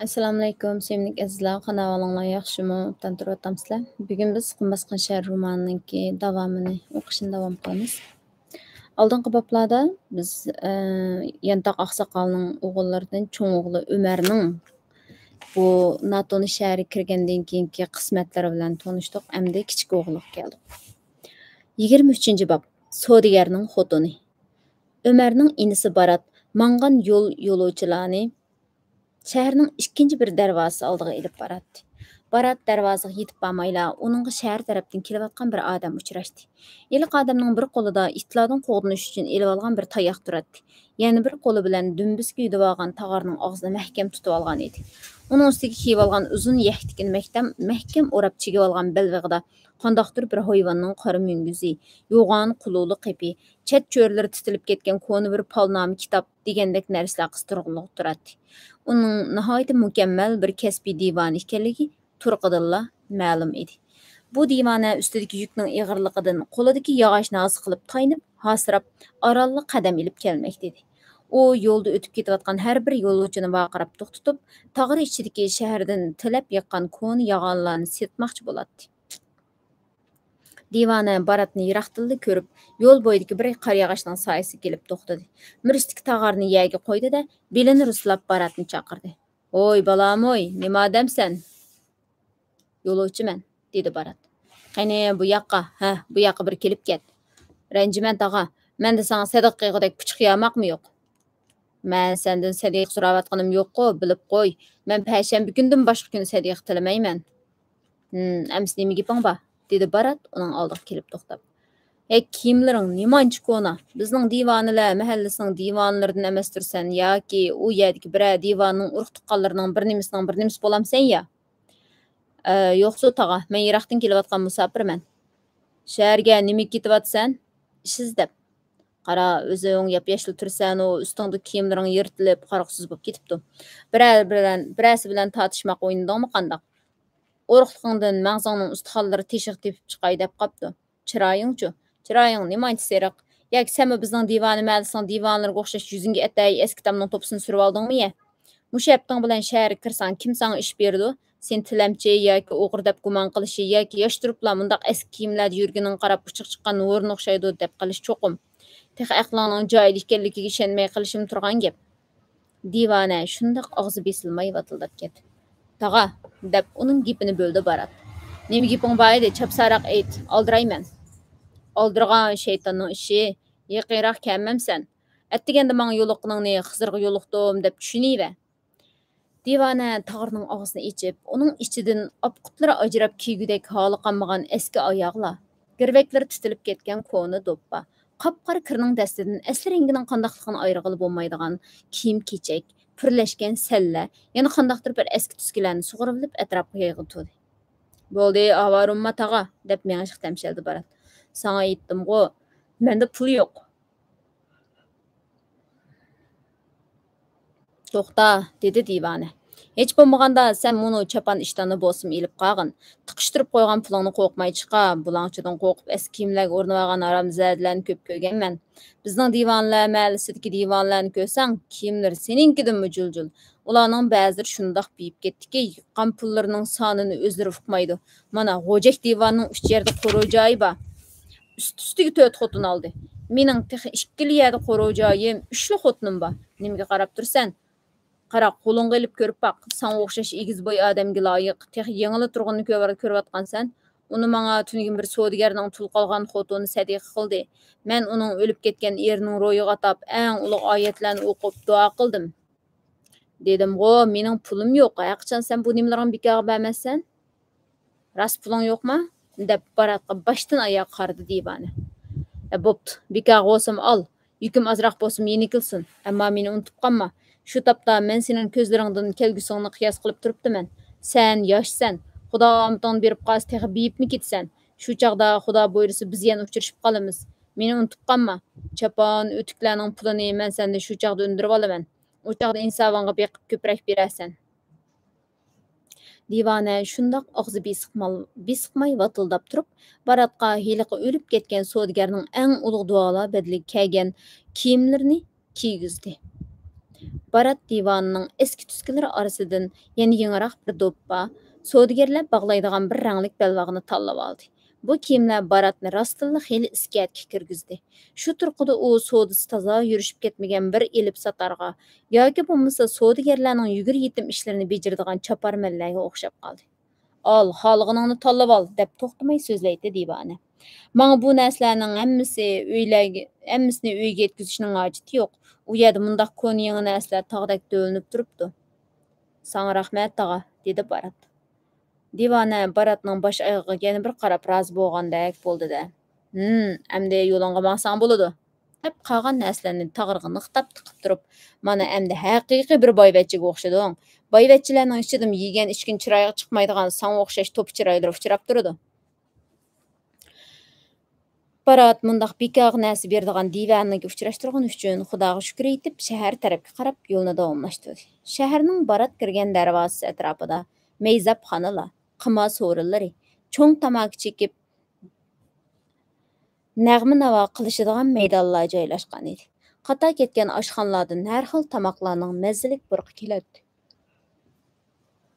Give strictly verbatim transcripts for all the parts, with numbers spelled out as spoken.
ئەسسالامۇئەلەيكۇم، سۆيۈملۈك ئەزىزلەر، قانداق ئەھۋالىڭلار، ياخشىمۇ؟ ئوبدان تۇرۇۋاتامسىلەر؟ بۈگۈن بىز قۇم باسقان شەھەر رومانىنىڭكى داۋامىنى ئوقۇشنى داۋام قىلىمىز. ئالدىنقى بابلاردا بىز، ئە، يانتاق ئاقساقالنىڭ ئوغۇللىرىدىن چوڭ ئوغلى ئۆمەرنىڭ بۇ ناتونۇش شەھەرگە كىرگەندىن كېيىنكى قىسمەتلىرى بىلەن تونۇشتۇق. ئەمدى كىچىك ئوغلىغا كەلدۇق. يىگىرمە ئۈچىنچى باب، سودىگەرنىڭ خوتۇنى. ئۆمەرنىڭ ئىنىسى بارات ماڭغان يول يولۇچىلارنى شەھەرنىڭ ئىككىنچى بىر دەرۋازىسى ئالدىغا ئېلىپ باراتتى. بارات دەرۋازىغا يېتىپ بارمايلا، ئۇنىڭغا شەھەر تەرەپتىن كېلىۋاتقان بىر ئادەم ئۇچراشتى. ھېلىقى ئادەمنىڭ بىر قولىدا ئىتلاردىن قوغدىنىش ئۈچۈن ئېلىۋالغان بىر تاياق تۇراتتى. يەنە بىر قولى بىلەن دۈمبىسىگە يۈدۈۋالغان تاغارنىڭ ئاغزىنى مەھكەم تۇتۇۋالغان ئىدى. ئۇنىڭ ئۈستىگە كىيىۋالغان ئۇزۇن يەكتىكىنى مەھكەم، مەھكەم ئوراپ چىگىۋالغان بەلبېغىدا قانداقتۇر بىر ھايۋاننىڭ قارا مۈڭگۈزى، يوغان قۇلۇلۇق قېپى، چەت چۆرىلىرى تىتىلىپ كەتكەن كونا بىر پالنامە كىتاب دېگەندەك نەرسىلەر قىستۇرۇلۇپ تۇراتتى. ئۇنىڭ ناھايىتى مۇكەممەل بىر كەسپىي دىۋانە ئىكەنلىكى تۇرقىدىنلا مەلۇم ئىدى. بۇ دىۋانە ئۈستىدىكى يۈكنىڭ ئېغىرلىقىدىن قولىدىكى ياغاچنى ھازا قىلىپ تايىنىپ، ھاسىراپ، ئارانلا قەدەم ئېلىپ كەلمەكتە ئىدى. ئۇ يولدا ئۆتۈپ كېتىۋاتقان ھەر بىر يولۇچىنى ۋارقىراپ توختىتىپ، تاغار ئىچىدىكى شەھەردىن تىلەپ يىغقان كونا ياغانلارنى سېتماقچى بولاتتى. دىۋانە باراتنى يىراقتىنلا كۆرۈپ، يول بويىدىكى بىر قارىياغاچنىڭ سايىسىغا كېلىپ توختىدى. مۈرىسىدىكى تاغارنى يەرگە قويدى-دە، بېلىنى رۇسلاپ باراتنى چاقىردى. «ھوي، بالامۇي، نېمە ئادەمسەن؟» «يولۇچىمەن»، دېدى بارات. «قېنى، بۇ ياققا، ھە، بۇ ياققا بىر كېلىپ كەت. رەنجىمەن تاغا، مەندە ساڭا سەدىقە قىلغۇدەك پۇچۇق ياماقمۇ يوق.» «مەن سەندىن سەدىقە سوراۋاتقىنىم يوققۇ، بىلىپ قوي. مەن پەشەنبە كۈندىن باشقا كۈنى سەدىقە تىلىمەيمەن.» «ھىم، ئەمىسە نېمە گېپىڭ بار؟» دېدى بارات ئۇنىڭ ئالدىغا كېلىپ توختاپ. «ھەي، كىيىملىرىڭ نېمانچە كونا؟ بىزنىڭ دىۋانىلەر مەھەللىسىنىڭ دىۋانىلىرىدىن ئەمەستۇرسەن ياكى ئۇ يەردىكى بىرەر دىۋانىنىڭ ئۇرۇق-تۇغقانلىرىنىڭ بىر نېمىسىنىڭ بىر نېمىسى بولامسەن يا؟» «ئە، يوقسۇ تاغا، مەن يىراقتىن كېلىۋاتقان مۇساپىرمەن.» «شەھەرگە نېمىگە كېتىۋاتىسەن؟» «ئىش ئىزدەپ.» «قارا، ئۆزۈڭ ياپياشلا تۇرسەنۇ، ئۈستۈڭدىكى كىيىملىرىڭ يىرتىلىپ، قارىغۇسىز بولۇپ كېتىپتۇ. بىرەر بىلەن، بىرەرسى بىلەن تارتىشماق ئوينىدىڭمۇ قانداق؟ ئورۇقلۇقۇڭدىن مەڭزىڭنىڭ ئۈستى خانلىرى تېشىغا تېپىپ چىقاي دەپ قاپتۇ. چىرايىڭچۇ؟ چىرايىڭ نېمانچە سېرىق؟ ياكى سەنمۇ بىزنىڭ دىۋانە مەھەللىسىنىڭ دىۋانىلىرىغا ئوخشاش يۈزۈڭگە ئەتەي ئەسكى تامنىڭ توپىسىنى سۈرۈۋالدىڭمۇ يە؟ مۇشۇ ھەپتىڭ بىلەن شەھەرگە كىرسەڭ، كىم ساڭا ئىش بېرىدۇ؟ سېنى تىلەمچى ياكى ئوغرى دەپ گۇمان قىلىشى ياكى ياش تۇرۇپلا مۇنداق ئەسكى كىيىملەردە يۈرگىنىڭگە قاراپ ئۇچىقى چىققان ھورۇن ئوخشايدۇ دەپ قېلىشى چوقۇم. تېخى ئەقلىڭنىڭ جايىدا ئىكەنلىكىگە ئىشەنمەي قېلىشىم تۇرغان گەپ. دىۋانە شۇنداق ئاغزى بېسىلماي ۋاتىلداپ كەتتى. تاغا، دەپ ئۇنىڭ گېپىنى بۆلدى بارات. نېمە گېپىڭ بار ئىدى؟ چاپسانراق ئېيت، ئالدىرايمەن. ئالدىرىغان شەيتاننىڭ ئىشى، يېقىنراق كەلمەمسەن؟ ئەتىگەندە ماڭا يولۇققىنىڭنى خىزىرغا يولۇقتۇم دەپ چۈشىنىۋە. دىۋانە تاغارنىڭ ئاغزىنى ئېچىپ، ئۇنىڭ ئىچىدىن ئاپقۇتلىرى ئاجراپ كىيگۈدەك ھالى قالمىغان ئەسكى ئاياغلار، گىرۋەكلىرى تىتىلىپ كەتكەن كونا دوپپا، قاپقارا كىرنىڭ دەستىدىن ئەسلى رەڭگىنىڭ قانداقلىقىنى ئايرىغىلى بولمايدىغان كىيىم-كېچەك، پۈرلەشكەن سەللە، يەنە قانداقتۇر بىر ئەسكى تۈسكىلەرنى سۇغۇرۇۋېلىپ ئەتراپقا يايغىلى تۇردى. «بولدى، ئاۋارە بولما تاغا» دەپ مېڭىشقا تەمشەلدى بارات. «ساڭا ئېيتتىمغۇ، مەندە پۇل يوق.» «توختا» دېدى دىۋانە. «ھېچ بولمىغاندا سەن مۇنۇ چاپان ئىشتاننى بولسىمۇ ئېلىپ قالغىن. تىقىشتۇرۇپ قويغان پۇلۇڭنى قوقماي چىقار. بۇلاڭچىدىن قورقۇپ ئەسكى كىيىملەرگە ئورىنىۋالغان ھارامزادىلەرنى كۆپ كۆرگەنمەن. بىزنىڭ دىۋانىلەر مەھەللىسىدىكى دىۋانىلەرنى كۆرسەڭ، كىيىملىرى سېنىڭكىدىنمۇ جۇل-جۇل. ئۇلارنىڭ بەزىلىرى شۇنداق بېيىپ كەتتىكى، يىغقان پۇللىرىنىڭ سانىنى ئۆزلىرى ئۇقمايدۇ. مانا، غوجەك دىۋانىنىڭ ئۈچ يەردە قورۇ جايى بار. ئۈست-ئۈستىگە تۆت خوتۇن ئالدى. مېنىڭ تېخى ئىككىلا يەردە قورۇ جايىم، ئۈچلا خوتۇنۇم بار. نېمىگە قاراپ تۇرىسەن؟ قارا، قولۇڭغا ئېلىپ كۆرۈپ باق. ساڭا ئوخشاش ئېگىز بوي ئادەمگە لايىق، تېخى يېڭىلا تۇرغىنىنى كۆر-، كۆرۈۋاتقانسەن. ئۇنى ماڭا تۈنۈگۈن بىر سودىگەرنىڭ تۇل قالغان خوتۇنى سەدىقە قىلدى. مەن ئۇنىڭ ئۆلۈپ كەتكەن ئېرىنىڭ روھىغا ئاتاپ، ئەڭ ئۇلۇغ ئايەتلەرنى ئوقۇپ، دۇئا قىلدىم. دېدىمغۇ، مېنىڭ پۇلۇم يوق. ھەرقاچان سەن بۇ نېمىلىرىڭنى بىكارغا بەرمەسسەن. راست پۇلۇڭ يوقما؟ دەپ باراتقا باشتىن ئاياغ قارىدى دىۋانە. ئە، بوپتۇ، بىكارغا بولسىمۇ ئال، يۈكۈم ئازراق بولسىمۇ يېنىكلىسۇن، ئەمما مېنى ئۇنتۇپ قالما. شۇ تاپتا مەن سېنىڭ كۆزلىرىڭدىن كەلگۈسىڭنى قىياس قىلىپ تۇرۇپتىمەن. سەن ياشسەن، خۇدا ئامىتىڭنى بېرىپ قالسا تېخى بېيىپمۇ كېتىسەن. شۇ چاغدا خۇدا بۇيرۇسا بىز يەنە ئۇچرىشىپ قالىمىز. مېنى ئۇنتۇپ قالما. چاپان ئۆتۈكلەرنىڭ پۇلىنى مەن سەندىن شۇ چاغدا ئۈندۈرۈۋالىمەن. ئۇ چاغدا ئىنسابىڭغا بېقىپ كۆپرەك بېرەرسەن. دىۋانە شۇنداق ئاغزى بېسىقمال-، بېسىقماي ۋاتىلداپ تۇرۇپ، باراتقا ھېلىقى ئۆلۈپ كەتكەن سودىگەرنىڭ ئەڭ ئۇلۇغ دۇئالار بەدىلىگە كەلگەن كىيىملىرىنى كىيگۈزدى. بارات دىۋانىنىڭ ئەسكى تۈسكىلىرى ئارىسىدىن يەنە يېڭىراق بىر دوپپا، سودىگەرلەر باغلايدىغان بىر رەڭلىك بەلباغنى تاللىۋالدى. بۇ كىيىملەر باراتنى راستتىنلا خېلى ئىسكەتكە كىرگۈزدى. شۇ تۇرقىدا ئۇ سودىسى تازا يۈرۈشۈپ كەتمىگەن بىر ئېلىپ ساتارغا ياكى بولمىسا سودىگەرلەرنىڭ يۈگۈر يېتىم ئىشلىرىنى بېجىرىدىغان چاپارمەنلەرگە ئوخشاپ قالدى. «ئال، خالىغىنىڭنى تاللىۋال» دەپ توختىماي سۆزلەيتتى دىۋانە. «ماڭا بۇ نەرسىلەرنىڭ ھەممىسى ئۆيلەرگە، ھەممىسىنى ئۆيگە يەتكۈزۈشنىڭ ھاجىتى يوق. ئۇ يەردە مۇنداق كونا يېڭى نەرسىلەر تاغدەك تۆۋلىنىپ تۇرۇپتۇ.» «ساڭا رەھمەت، تاغا» دېدى بارات. دىۋانە باراتنىڭ باش ئايىغىغا يەنە بىر قاراپ رازى بولغاندەك بولدى-دە، «ھىم، ئەمدى يولۇڭغا ماڭساڭ بولىدۇ» دەپ قالغان نەرسىلەرنى تاغرىغا نىقتاپ تىقىپ تۇرۇپ، «مانا ئەمدى ھەقىقىي بىر بايۋەچچىگە ئوخشىدىڭ. بايۋەچچىلەرنىڭ ئىچىدىمۇ يېگەن ئىچكىن چىرايىغا چىقمايدىغان ساڭا ئوخشاش توپا چىرايلىرى ئۇچراپ تۇرىدۇ.» بارات مۇنداق بىكارغا نەرسە بېرىدىغان دىۋانىگە ئۇچراشتۇرغىنى ئۈچۈن خۇداغا شۈكۈر ئېيتىپ، شەھەر تەرەپكە قاراپ يولىنى داۋاملاشتۇردى. شەھەرنىڭ بارات كىرگەن دەرۋازىسى ئەتراپىدا مەيزەپخانىلار، قىمار سورۇنلىرى، چوڭ تاماكا چېكىپ، نەغمە-ناۋا قىلىشىدىغان مەيدانلار جايلاشقان ئىدى. قاتار كەتكەن ئاشخانىلاردىن ھەر خىل تاماقلارنىڭ مەززىلىك پۇرىقى كېلەتتى.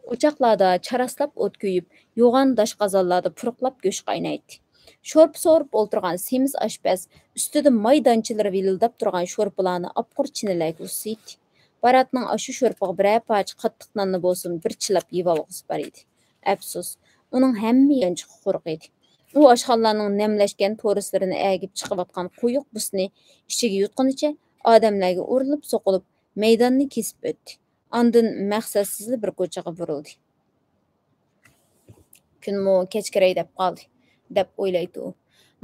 ئوچاقلاردا چاراسلاپ ئوت كۆيۈپ، يوغان داش قازانلاردا پۇرۇقلاپ گۆش قاينايتتى. شورپا سورۇپ ئولتۇرغان سېمىز ئاشپەز ئۈستىدە ماي دانچىلىرى ۋىلىلداپ تۇرغان شورپىلارنى ئاپقۇر چىنىلەرگە ئۇسسىيتتى. باراتنىڭ ئاشۇ شورپىغا بىرەر پارچە قاتتىق ناننى بولسىمۇ بىر چىلاپ يېۋالغۇسى بار ئىدى. ئەپسۇس، ئۇنىڭ ھەممە يانچۇقى قۇرۇق ئىدى. ئۇ ئاشخانىلارنىڭ نەملەشكەن تورۇسلىرىنى ئەگىپ چىقىۋاتقان قويۇق بۇسنى ئىچىگە يۇتقىنىچە ئادەملەرگە ئۇرۇلۇپ-سوقۇلۇپ، مەيداننى كېسىپ ئۆتتى. ئاندىن مەقسەتسىزلا بىر كوچىغا بۇرۇلدى. «كۈنمۇ كەچ كىرەي دەپ قالدى» دەپ ئويلايتتى ئۇ.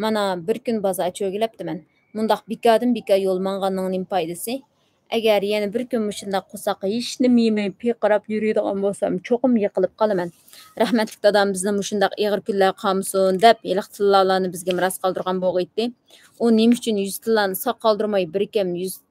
«مانا، بىر كۈن بازار چۆگىلەپتىمەن. مۇنداق بىكاردىن بىكار يول ماڭغاننىڭ نېمە پايدىسى؟ ئەگەر يەنە بىر كۈن مۇشۇنداق قورساققا ھېچنېمە يېمەي پىرقىراپ يۈرىدىغان بولسام، چوقۇم يىقىلىپ قالىمەن. رەھمەتلىك دادام بىزنى مۇشۇنداق ئېغىر كۈنلەرگە قالمىسۇن دەپ، ھېلىقى تىللالارنى بىزگە مىراس قالدۇرغان بولغىيتتى. ئۇ نېمە ئۈچۈن يۈز تىللانى ساق قالدۇرماي، بىركەم يۈز،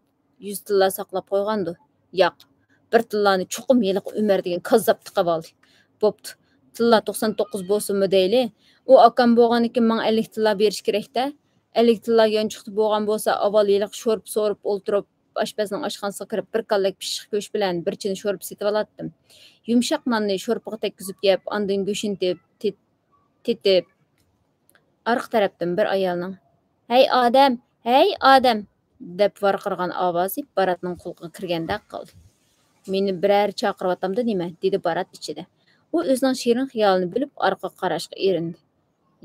يۈز تىللا ساقلاپ قويغاندۇ؟ ياق، بىر تىللانى چوقۇم ھېلىقى ئۆمەر دېگەن كاززاپ تىقىۋالدى. بوپتۇ، تىللا توقسان توققۇز بولسۇنمۇ دەيلى. ئۇ ئاكام بولغاندىكىن ماڭا ئەللىك تىللا بېرىشى كېرەكتە. ئەللىك تىللا يانچۇقتا بولغان بولسا، ئاۋۋال ھېلىقى شورپا سورۇپ ئولتۇرۇپ، ئاشپەزنىڭ ئاشخانىسىغا كىرىپ، بىر كاللەك پىششىق گۆش بىلەن بىر چىنە شورپا سېتىۋالاتتىم. يۇمشاق ناننى شورپىغا تەگكۈزۈپ يەپ، ئاندىن گۆشىنى تېپ-، تېت-، تېتىپ، ئارقا تەرەپتىن بىر ئايالنىڭ، «ھەي ئادەم، ھەي ئادەم!» دەپ ۋارقىرىغان ئاۋازى باراتنىڭ قۇلىقىغا كىرگەندەك قىلدى. «مېنى بىرەر چاقىرىۋاتامدۇ نېمە؟» دېدى بارات ئىچىدە. ئۇ ئۆزىنىڭ شېرىن خىيالىنى بۆلۈپ، ئارقىغا قاراشقا ئېرىندى.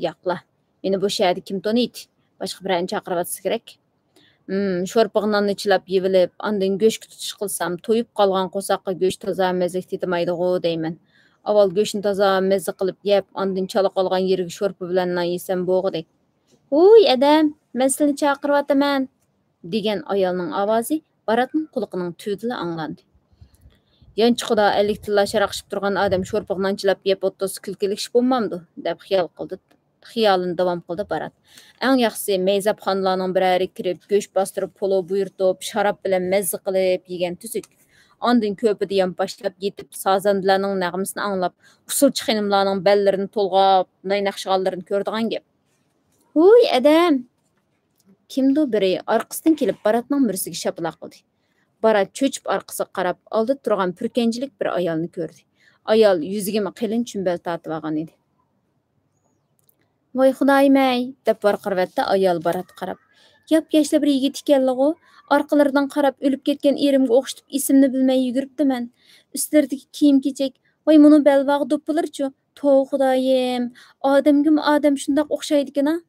«ياقلا، مېنى بۇ شەھەردە كىم تونۇيتتى؟ باشقا بىرەرنى چاقىرىۋاتسا كېرەك.» «ھىم، شورپىغا ناننى چىلاپ يېۋىلىپ، ئاندىن گۆشكە تۇتۇش قىلسام، تويۇپ قالغان قورساققا گۆش تازا مەززىلىك تېتىمايدىغۇ دەيمەن. ئاۋۋال گۆشنى تازا مەززە قىلىپ يەپ، ئاندىن چالا قالغان يېرىگە شورپا بىلەن نان يېسەم بولغۇدەك.» «ھۇي ئادەم، مەن سىلىنى چاقىرىۋاتىمەن!» دېگەن ئايالنىڭ ئاۋازى باراتنىڭ قۇلىقىنىڭ تۈۋىدىلا ئاڭلاندى. يانچۇقىدا ئەللىك تىللا شاراقشىپ تۇرغان ئادەم شورپىغا نان چىلاپ يەپ ئولتۇرسا كۈلكىلىك ئىش بولمامدۇ؟ دەپ خىيال قىلدى، خىيالىنى داۋام قىلدى بارات. ئەڭ ياخشىسى، مەيزەپخانىلارنىڭ بىرەرىگە كىرىپ، گۆش باستۇرۇپ، پولۇ بۇيرۇتۇپ، شاراب بىلەن مەززە قىلىپ يېگەن تۈزۈك. ئاندىن كۆرپىدە يانپاشلاپ يېتىپ، سازەندىلەرنىڭ نەغمىسىنى ئاڭلاپ، ئۇسسۇلچى خېنىملارنىڭ بەللىرىنى تولغاپ، ناي ناخشىغانلىرىنى كۆرىدىغان گەپ. ھۇي ئادەم! كىمدۇ بىرى ئارقىسىدىن كېلىپ باراتنىڭ مۈرىسىگە شاپىلاق قىلدى. بارات چۆچۈپ ئارقىسىغا قاراپ، ئالدىدا تۇرغان پۈركەنجىلىك بىر ئايالنى كۆردى. ئايال يۈزىگىمۇ قېلىن چۈمبەل تارتىۋالغان ئىدى. «ۋاي خۇدايىم-ئەي!» دەپ ۋارقىرىۋەتتى ئايال باراتقا قاراپ. «ياپياشلا بىر يىگىت ئىكەنلىغۇ! ئارقىلىرىدىن قاراپ ئۆلۈپ كەتكەن ئېرىمگە ئوخشىتىپ ئىسىمنى بىلمەي يۈگۈرۈپتىمەن. ئۈستلىرىدىكى كىيىم-كېچەك، ۋاي مۇنۇ بەلباغ دوپپىلىرىچۇ! توۋا خۇدايىم! ئادەمگىمۇ ئادەم شۇنداق ئوخشايدىكىنا!»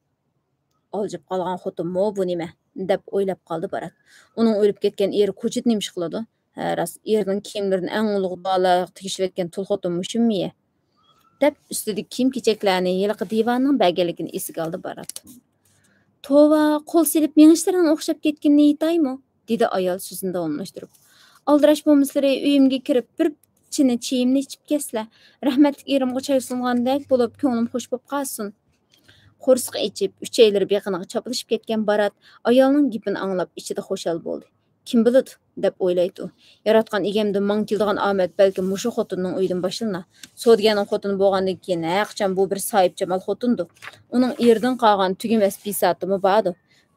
«ئالجىپ قالغان خوتۇنمۇ بۇ نېمە؟» دەپ ئويلاپ قالدى بارات. «ئۇنىڭ ئۆلۈپ كەتكەن ئېرى كوچىدا نېمە ئىش قىلىدۇ؟ ھە راست، ئېرىنىڭ كىيىملىرىنى ئەڭ ئۇلۇغ دۇئالارغا تېگىشىۋەتكەن تۇل خوتۇن مۇشۇمۇ يە؟» دەپ ئۈستىدىكى كىيىم-كېچەكلەرنى ھېلىقى دىۋانىنىڭ بەرگەنلىكىنى ئېسىگە ئالدى بارات. «توۋا، قول سېلىپ مېڭىشلىرىنىڭ ئوخشاپ كەتكىنىنى ئېيتايمۇ؟» دېدى ئايال سۆزىنى داۋاملاشتۇرۇپ. «ئالدىراش بولمىسىلىرى ئۆيۈمگە كىرىپ بىر چىنە چېيىمنى ئىچىپ كەتسىلە. رەھمەتلىك ئېرىمغا چاي سۇنغاندەك بولۇپ كۆڭلۈم خوش بوپ قالسۇن.» قورسىقى ئېچىپ، ئۈچەيلىرى بېقىنىغا چاپلىشىپ كەتكەن بارات ئايالنىڭ گېپىنى ئاڭلاپ ئىچىدە خۇشال بولدى. «كىم بىلىدۇ؟» دەپ ئويلايتتى ئۇ. «ياراتقان ئىگەمدىن ماڭا كېلىدىغان ئامەت بەلكىم مۇشۇ خوتۇننىڭ ئۆيىدىن باشلىنار. سودىگەرنىڭ خوتۇنى بولغاندىن كېيىن ھەرقاچان بۇ بىر ساھىبجامال خوتۇندۇ. ئۇنىڭ ئېرىدىن قالغان تۈگىمەس بىساتىمۇ باردۇ.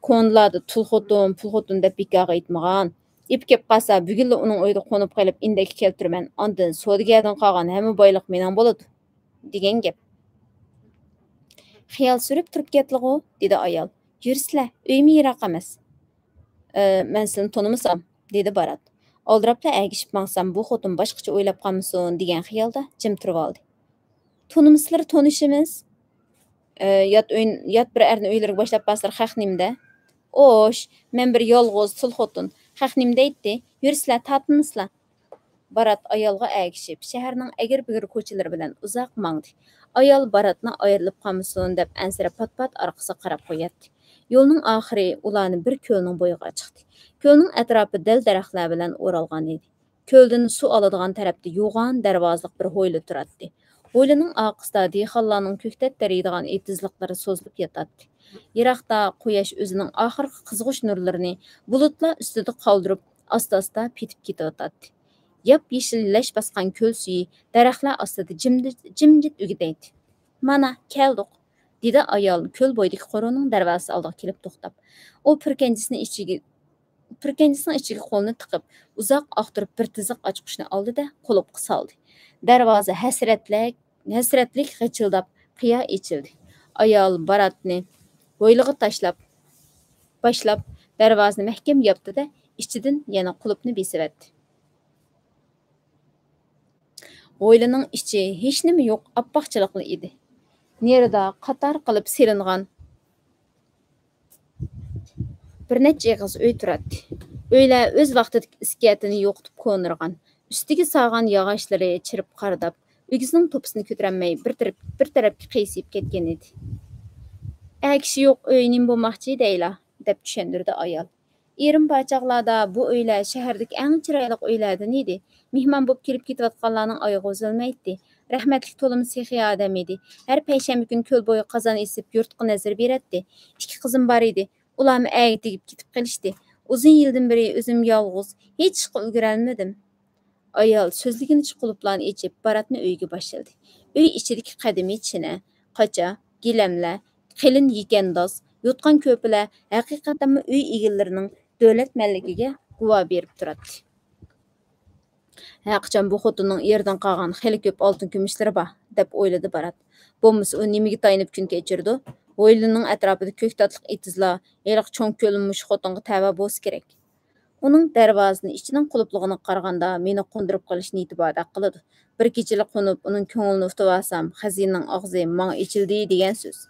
كونىلاردا تۇل خوتۇن، پۇل خوتۇن دەپ بىكارغا ئېيتمىغان. ئېپى كەپ قالسا، بۈگۈنلا ئۇنىڭ ئۆيىدە قونۇپ قېلىپ، ئىندەككە كەلتۈرىمەن. ئاندىن سودىگەردىن قالغان ھەممە بايلىق مېنىڭ بولىدۇ، دېگەن گەپ. خىيال سۈرۈپ تۇرۇپ كەتتىلىغۇ، دېدى ئايال. يۈرسىلە، ئۆيمۇ يىراق ئەمەس. ئە، مەن سېنى تونۇمىسام، دېدى بارات. ئالدىراپلا ئەگىشىپ ماڭسام، بۇ خوتۇن باشقىچە ئويلاپ قالمىسۇن، دېگەن خىيالدا جىم تۇرۇۋالدى. تونۇمىسىلىرى تونۇشىمىز. ئە، يات ئۆي، يات بىر ئەرنى ئۆيلىرىگە باشلاپ بارسىلەر، خەق نېمىدە؟ ئوش، مەن بىر يالغۇز تۇل خوتۇن. خەق نېمە دەيتتى؟ يۈرسىلە، تارتىنىسىلا. بارات ئايالغا ئەگىشىپ، شەھەرنىڭ ئەگرى-بۈگرى كوچىلىرى بىلەن ئۇزاق ماڭدى. ئايال باراتنى ئايرىلىپ قالمىسۇن دەپ ئەنسىرەپ پات-پات ئارقىسىغا قاراپ قوياتتى. يولنىڭ ئاخىرى ئۇلارنى بىر كۆلنىڭ بويىغا چىقتى. كۆلنىڭ ئەتراپى دەل-دەرەخلەر بىلەن ئورالغان ئىدى. كۆلدىن سۇ ئالىدىغان تەرەپتە يوغان دەرۋازىلىق بىر ھويلا تۇراتتى. ھويلىنىڭ ئارقىسىدا دېھقانلارنىڭ كۆكتات تېرىيدىغان ئېتىزلىقلىرى سوزۇلۇپ ياتاتتى. يىراقتا قۇياش ئۆزىنىڭ ئاخىرقى قىزغۇچ نۇرلىرىنى بۇلۇتلار ئۈستىدە قالدۇرۇپ، ئاستا-ئاستا پېتىپ كېتىۋاتاتتى. ياپيېشىل لەش باسقان كۆل سۈيى دەرەخلەر ئاستىدا جىمجىت، جىمجىت ئۈگدەيتتى. «مانا، كەلدۇق»، دېدى ئايال كۆل بويىدىكى قورۇنىڭ دەرۋازىسى ئالدىغا كېلىپ توختاپ. ئۇ پۈركەنجىسىنى ئىچىگە، پۈركەنجىسىنىڭ ئىچىگە قولىنى تىقىپ، ئۇزاق ئاختۇرۇپ بىر تىزىق ئاچقۇچنى ئالدى-دە، قۇلۇپقا سالدى. دەرۋازا ھەسرەتلىك، ھەسرەتلىك غىچىلداپ قىيا ئېچىلدى. ئايال باراتنى ھويلىغا تاشلاپ، باشلاپ، دەرۋازىنى مەھكەم ياپتى-دە، ئىچىدىن يەنە قۇلۇپنى بېسىۋەتتى. ھويلىنىڭ ئىچى ھېچنېمە يوق، ئاپئاق چىلىقلا ئىدى. نېرىدا قاتار قىلىپ سېلىنغان بىر نەچچە ئېغىز ئۆي تۇراتتى. ئۆيلەر ئۆز ۋاقتىدىكى ئىسكەتىنى يوقىتىپ كونىرىغان، ئۈستىگە سالغان ياغاچلىرى چىرىپ قارىداپ، ئۆگزىنىڭ توپىسىنى كۆتۈرەلمەي بىر تەرەپ، بىر تەرەپكە قىيسىيىپ كەتكەن ئىدى. «ئەر كىشى يوق ئۆي نېمە بولماقچى دەيلا؟» دەپ چۈشەندۈردى ئايال. ئېرىم بار چاغلاردا بۇ ئۆيلەر شەھەردىكى ئەڭ چىرايلىق ئۆيلەردىن ئىدى. مېھمان بوپ كېلىپ كېتىۋاتقانلارنىڭ ئايىغى ئۈزۈلمەيتتى. رەھمەتلىك تولىمۇ سېخىي ئادەم ئىدى. ھەر پەيشەنبە كۈنى كۆل بويىغا قازان ئېسىپ، يۇرتقا نەزەر بېرەتتى. ئىككى قىزىم بار ئىدى. ئۇلارمۇ ئەرگە تېگىپ كېتىپ قېلىشتى. ئۇزۇن يىلدىن بېرى ئۆزۈم يالغۇز، ھېچ ئىشقا ئۈلگۈرەلمىدىم. ئايال سۆزلىگىنىچە قۇلۇپلارنى ئېچىپ، باراتنى ئۆيگە باشلىدى. ئۆي ئىچىدىكى قەدىمىي چىنە، قاچا، گىلەملەر، قېلىن يېكەنداز، يوتقان-كۆرپىلەر ھەقىقەتەنمۇ ئۆي ئىگىلىرىنىڭ دۆلەتمەنلىكىگە گۇۋاھ بېرىپ تۇراتتى. «ھەرقاچان بۇ خوتۇننىڭ ئېرىدىن قالغان خېلى كۆپ ئالتۇن-كۈمۈشلىرى بار»، دەپ ئويلىدى بارات. «بولمىسا ئۇ نېمىگە تايىنىپ كۈن كەچۈرىدۇ؟ ھويلىنىڭ ئەتراپىدا كۆكتاتلىق ئېتىزلار، ھېلىقى چوڭ كۆلمۇ مۇشۇ خوتۇنغا تەۋە بولسا كېرەك.» ئۇنىڭ دەرۋازىنى ئىچىنىڭ قۇلۇپلۇقىغا قارىغاندا مېنى قوندۇرۇپ قېلىش نىيىتى باردەك قىلىدۇ. بىر كېچىلىك قونۇپ، ئۇنىڭ كۆڭلىنى ئۇتۇۋالسام، خەزىنىنىڭ ئاغزى ماڭا ئېچىلدى دېگەن سۆز.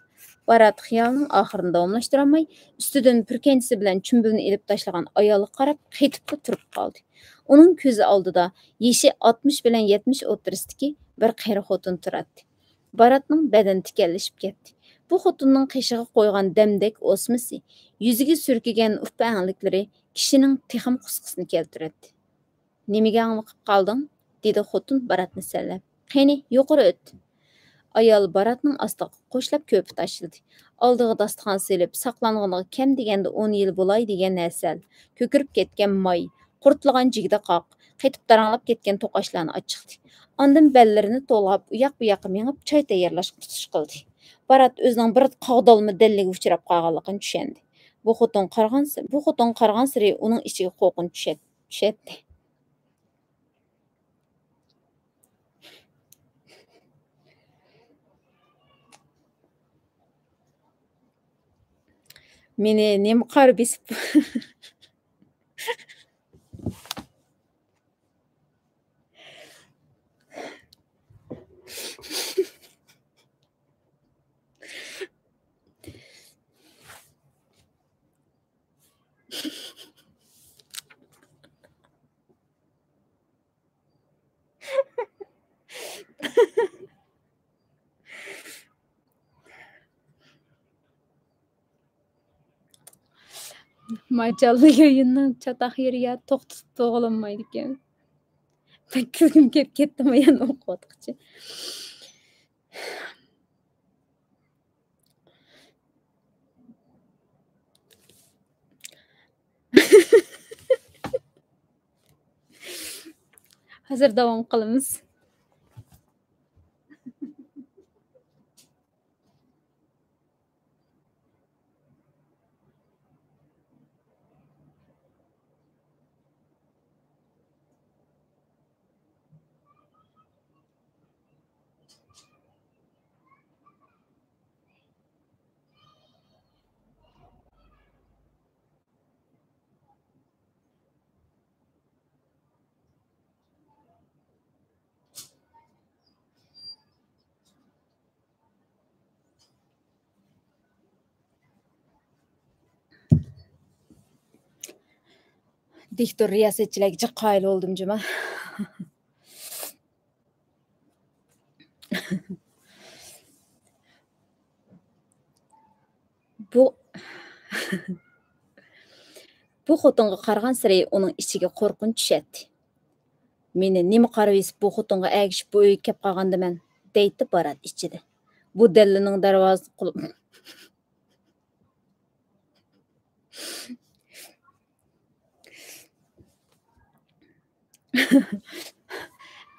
بارات خىيالىنىڭ ئاخىرىنى داۋاملاشتۇرالماي، ئۈستىدىن پۈركەنچىسى بىلەن چۈمبىلنى ئېلىپ تاشلىغان ئايالغا قاراپ قېتىپلا تۇرۇپ قالدى. ئۇنىڭ كۆزى ئالدىدا يېشى ئاتمىش بىلەن يەتمىش ئوتتۇرىسىدىكى بىر قېرى خوتۇن تۇراتتى. باراتنىڭ بەدىنى تىكەنلىشىپ كەتتى. بۇ خوتۇننىڭ قېشىغا قويغان دەمدەك ئوسمىسى، يۈزىگە سۈركىگەن ئۇپا ئەڭلىكلىرى كىشىنىڭ تېخىمۇ قۇسقىسىنى كەلتۈرەتتى. «نېمىگە ھاڭۋېقىپ قالدىڭ؟» دېدى خوتۇن باراتنى سەنلەپ. «قېنى، يۇقىرى ئۆت.» ئايال باراتنىڭ ئاستىغا قوشلاپ كۆرپە تاشلىدى. ئالدىغا داستىخان سېلىپ، ساقلانغىنىغا كەم دېگەندە ئون يىل بولاي دېگەن ھەسەل، كۆكىرىپ كەتكەن ماي، قۇرتلىغان جىگدە قاق، قېتىپ تاراڭلاپ كەتكەن توقاچلارنى ئاچىقتى. ئاندىن بەللىرىنى تولغاپ، ئۇياق-بۇياققا مېڭىپ، چاي تەييارلاشقا تۇتۇش قىلدى. بارات ئۆزىنىڭ بىر قاغدالما دەللىگە ئۇچراپ قالغانلىقىنى چۈشەندى. بۇ خوتۇن قارىغانس-، بۇ خوتۇن قارىغانسېرى ئۇنىڭ ئىچىگە قورقۇنچ چۈشەت-، چۈشەتتى. مېنى نېمە قارا بېسىپ؟ ماچاللا يايىننىڭ چاتاق يېرى يا توختىتىپ بولغىلىمايدىكەن. بەك كۈلكۈم كېلىپ كەتتىمۇ يەنە ئوقۇۋاتقۇچە. ھازىر داۋام قىلىمىز. دىكتور رىياسەتچىلەرگە جىق قايىل بولدۇم جۇما. بۇ، بۇ خوتۇنغا قارىغانسېرى ئۇنىڭ ئىچىگە قورقۇنچ چۈشەتتى. «مېنى نېمە قارىۋېسىپ بۇ خوتۇنغا ئەگىشىپ بۇ ئۆيگە كەپ قالغاندىمەن؟» دەيتتى بارات ئىچىدە. بۇ دەللىنىڭ دەرۋازىسىنى قۇلۇپ.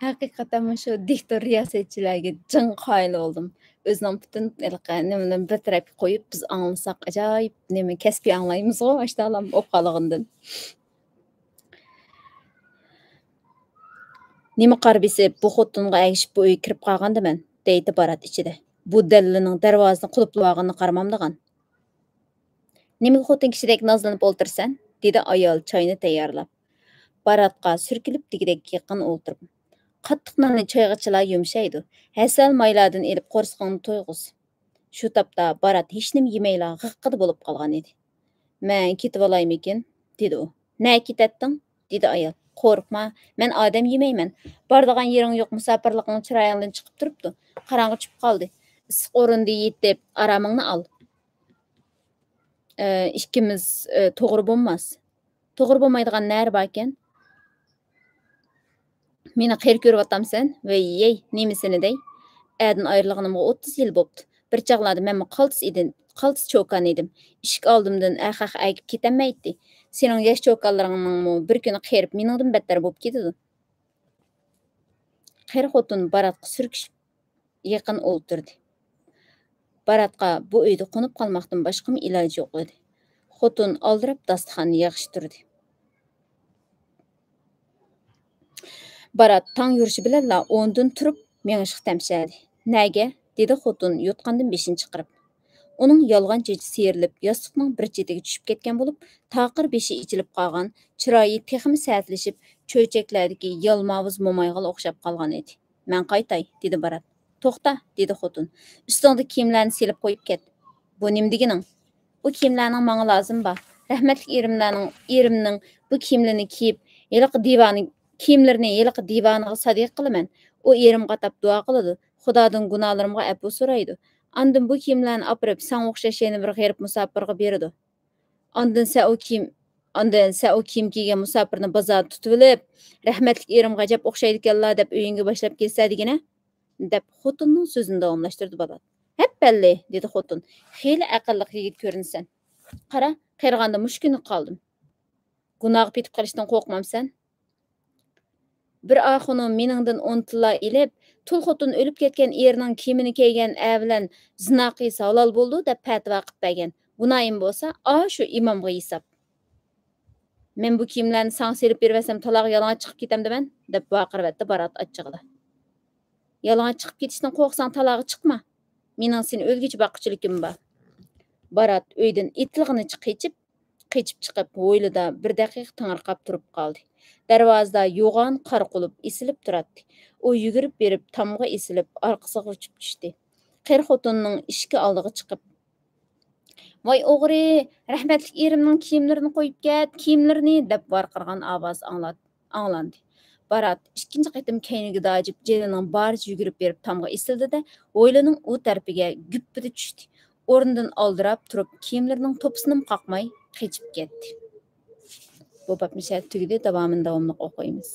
ھەقىقەتەن مۇشۇ دىكتور رىياسەتچىلەرگە جىڭ قايىل بولدۇم. ئۆزىنىڭ پۈتۈن ھېلىقى نېمىلىرىنى بىر تەرەپكە قويۇپ، بىز ئاڭلىساق ئاجايىپ نېمە كەسپىي ئاڭلايمىزغۇ، ئاشۇنداقلام بولۇپ قالغىنىدىن. «نېمە قارا بېسىپ، بۇ خوتۇنغا ئەگىشىپ بۇ ئۆيگە كىرىپ قالغاندىمەن؟» دەيتتى بارات ئىچىدە. «بۇ دەللىنىڭ دەرۋازىسىنى قۇلۇپلىۋالغىنىنى قارىمامدىغان؟» «نېمىگە خوتۇن كىشىدەك نازلىنىپ ئولتۇرىسەن؟» دېدى ئايال چاينى تەييارلاپ. باراتقا سۈركىلىپ دېگۈدەك يېقىن ئولتۇرۇپ. «قاتتىق ناننى چايغا چىلا يۇمشايدۇ. ھەسەل مايلاردىن ئېلىپ قورسىقىڭنى تويغۇز.» شۇ تاپتا بارات ھېچنېمە يېمەيلا غىققىدە بولۇپ قالغان ئىدى. «مەن كېتىۋالايمىكىن؟» دېدى ئۇ. «نەگە كېتەتتىڭ؟» دېدى ئايال. «قورقما، مەن ئادەم يېمەيمەن. بارىدىغان يېرىڭ يوق، مۇساپىرلىقىڭ چىرايىڭدىن چىقىپ تۇرۇپتۇ. قاراڭغۇ چۈشۈپ قالدى. ئىسسىق ئورۇندا يېتىپ، ئارامىڭنى ئال. ئىككىمىز، ئى، توغرا بولماس.» «توغرا بولمايدىغان نەرە باركەن؟» «مېنى قېرى كۆرۈۋاتامسەن؟» «ۋەي، يەي، نېمىسىنى دەي؟ ئەردىن ئايرىلغىنىمغا ئوتتۇز يىل بوپتۇ. بىر چاغلاردا مەنمۇ قالتىس ئىدىم، قالتىس چوكان ئىدىم. ئىشىك ئالدىمدىن ئەخەخ ئەگىپ كېتەلمەيتتى. سېنىڭ ياش چوكانلىرىڭنىڭمۇ بىر كۈنى قېرىپ، مېنىڭدىن بەتتەر بوپ كېتىدۇ.» قېرى خوتۇن باراتقا سۈركىشىپ يېقىن ئولتۇردى. باراتقا بۇ ئۆيدە قونۇپ قالماقتىن باشقىمۇ ئىلاجى يوق ئىدى. خوتۇن ئالدىراپ داستىخاننى يىغىشتۇردى. بارات تاڭ يورۇشى بىلەنلا ئورنىدىن تۇرۇپ مېڭىشقا تەمشەلدى. «نەگە؟» دېدى خوتۇن يوتقاندىن بېشىنى چىقىرىپ. ئۇنىڭ يالغان چېچى سىيرىلىپ، ياستۇقنىڭ بىر چېتىگە چۈشۈپ كەتكەن بولۇپ، تاقىر بېشى ئېچىلىپ قالغان، چىرايى تېخىمۇ سەتلىشىپ، چۆچەكلەردىكى يالماۋۇز مومايغىلا ئوخشاپ قالغان ئىدى. «مەن قايتاي»، دېدى بارات. «توختا»، دېدى خوتۇن. «ئۈستۈڭدىكى كىيىملەرنى سېلىپ قويۇپ كەت.» «بۇ نېمە دېگىنىڭ؟» «بۇ كىيىملەرنىڭ ماڭا لازىمى بار. رەھمەتلىك ئېرىملەرنىڭ، ئېرىمنىڭ بۇ كىيىملىرىنى كىيىپ، ھېلىقى دىۋانە، كىيىملىرىنى ھېلىقى دىۋانىغا سەدىقە قىلىمەن. ئۇ ئېرىمگە ئاتاپ دۇئا قىلىدۇ. خۇدادىن گۇناھلىرىمغا ئەپۇ سورايدۇ. ئاندىن بۇ كىيىملەرنى ئاپىرىپ، ساڭا ئوخشاش يەنە بىر غېرىب مۇساپىرغا بېرىدۇ. ئاندىن سەن ئۇ كىيىم، ئاندىن سەن ئۇ كىيىم كىيگەن مۇساپىرنى بازاردا تۇتۇۋېلىپ، رەھمەتلىك ئېرىم غەجەپ ئوخشايدىكەنلا دەپ ئۆيۈڭگە باشلاپ كەتسە دېگىنە.» دەپ خوتۇننىڭ سۆزىنى داۋاملاشتۇردى بارات. «ھەپپەللى!» دېدى خوتۇن. «خېلى ئەقىللىق يىگىت كۆرۈنىسەن. قارا، قېرىغاندا مۇشۇ كۈنگە قالدىم. گۇناھقا پېتىپ قېلىشتىن قورقمامسەن؟ بىر ئاخۇنۇم مېنىڭدىن ئون تىللا ئېلىپ، تۇل خوتۇن ئۆلۈپ كەتكەن ئېرىنىڭ كىيىمىنى كىيگەن ئەر بىلەن زىنا قىلسا ھالال بولىدۇ دەپ پەتىۋا قىلىپ بەرگەن. گۇناھىم بولسا، ئاشۇ ئىمامغا ھېساب. مەن بۇ كىيىملەرنى ساڭا سېلىپ بېرىۋەتسەم، تالاغا يالىڭاچ چىقىپ كېتەمدىمەن؟» دەپ ۋارقىرىۋەتتى بارات ئاچچىقىدا. «يالىڭاچ چىقىپ كېتىشتىن قورقساڭ، تالاغا چىقما. مېنىڭ سېنى ئۆلگۈچە باققۇچىلىكىم بار.» بارات ئۆيدىن ئېتىلغىنىچە قېچىپ، قېچىپ چىقىپ، ھويلىدا بىر دەقىقە تېڭىرقاپ تۇرۇپ قالدى. دەرۋازىدا يوغان قارا قۇلۇپ ئېسىلىپ تۇراتتى. ئۇ يۈگۈرۈپ بېرىپ، تامغا ئېسىلىپ، ئارقىسىغا ئۇچۇپ چۈشتى. قېرى خوتۇننىڭ ئىشىكى ئالدىغا چىقىپ، «ۋاي ئوغرى، رەھمەتلىك ئېرىمنىڭ كىيىملىرىنى قويۇپ كەت، كىيىملىرىنى!» دەپ ۋارقىرىغان ئاۋاز ئاڭلات-، ئاڭلاندى. بارات ئىككىنچى قېتىم كەينىگە داجىپ، جېنىنىڭ بارىچە يۈگۈرۈپ بېرىپ تامغا ئېسىلدى-دە، ھويلىنىڭ ئۇ تەرىپىگە گۈپپىدە چۈشتى. ئورنىدىن ئالدىراپ تۇرۇپ، كىيىملىرىنىڭ توپىسىنىمۇ قاقماي قېچىپ كەتتى. بۇ بابنى شۇ يەردە تۈگىدى، داۋامىنى داۋاملىق ئوقۇيمىز.